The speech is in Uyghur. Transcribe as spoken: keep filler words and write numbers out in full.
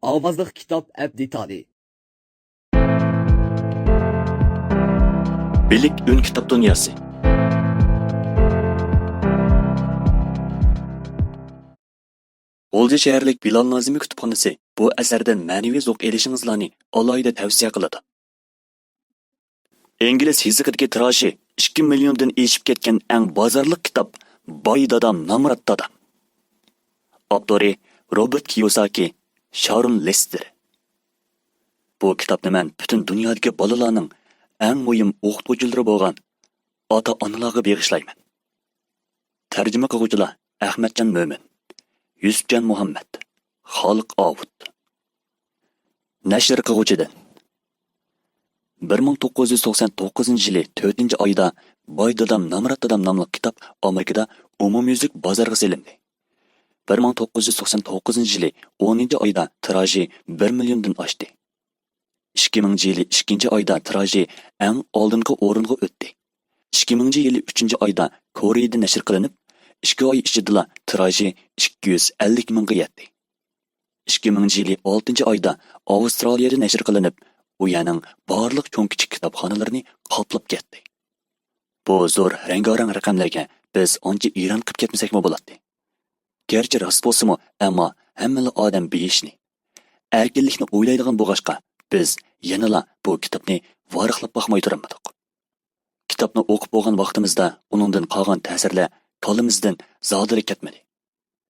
ئاۋازلىق كىتاب ئەپ دېتالى. بىلىك ئۈن كىتاب دۇنياسى. غۇلجا شەھەرلىك بىلال نازىمى كۇتۇپخانىسى بۇ ئەسەردىن مەنىۋى زوق ئېلىشىڭىزلارنى ئالاھىدە تەۋسىيە قىلىدۇ. ئىنگلىز يېزىقىدىكى تىراژى ئىككى مىليوندىن ئېشىپ كەتكەن ئەڭ بازارلىق كىتاب باي دادام نامرات دادام. ئاپتورى روبېرت كىيوساكى، شارون لېستېر. بۇ كىتابنى مەن پۈتۈن دۇنيادىكى بالىلارنىڭ ئەڭ مۇھىم ئوقۇتقۇچىلىرى بولغان ئاتا-ئانىلارغا بېغىشلايمەن. تەرجىمە قىلغۇچىلار ئەخمەتجان مۆمىن، يۈسۈپجان مۇھەممەت، خالىق ئاۋۇت. نەشر قىلغۇچىدىن. بىر مىڭ توققۇز يۈز توقسان توققۇزىنچى يىلى تۆتىنچى ئايدا باي دادام نامرات دادام ناملىق كىتاب ئامېرىكىدا ئومۇميۈزلۈك بازارغا سېلىندى. بىر مىڭ توققۇز يۈز توقسان توققۇزىنچى يىلى ئونىنچى ئايدا تىراژى بىر مىليوندىن ئاشتى. ئىككى مىڭىنچى يىلى ئىككىنچى ئايدا تىراژى ئەڭ ئالدىنقى ئورۇنغا ئۆتتى. ئىككى مىڭىنچى يىلى ئۈچىنچى ئايدا كورېيىدە نەشر قىلىنىپ، ئىككى ئاي ئىچىدىلا تىراژى ئىككى يۈز ئەللىك مىڭغا يەتتى. ئىككى مىڭىنچى يىلى ئالتىنچى ئايدا ئاۋسترالىيەدە نەشر قىلىنىپ، ئۇ يەرنىڭ بارلىق چوڭ-كىچىك كىتابخانىلىرىنى قاپلاپ كەتتى. بۇ زور رەڭگارەڭ رەقەملەرگە بىز ئانچە ھەيران قېلىپ كەتمىسەكمۇ بولاتتى. گەرچە راست بولسىمۇ، ئەمما ھەممىلا ئادەم بېيىشنى، ئەركىنلىكنى ئويلايدىغان بولغاچقا، بىز يەنىلا بۇ كىتابنى ۋاراقلاپ باقماي تۇرالمىدۇق. كىتابنى ئوقۇپ بولغان ۋاقتىمىزدا ئۇنىڭدىن قالغان تەسىرلەر كاللىمىزدىن زادىلا كەتمىدى.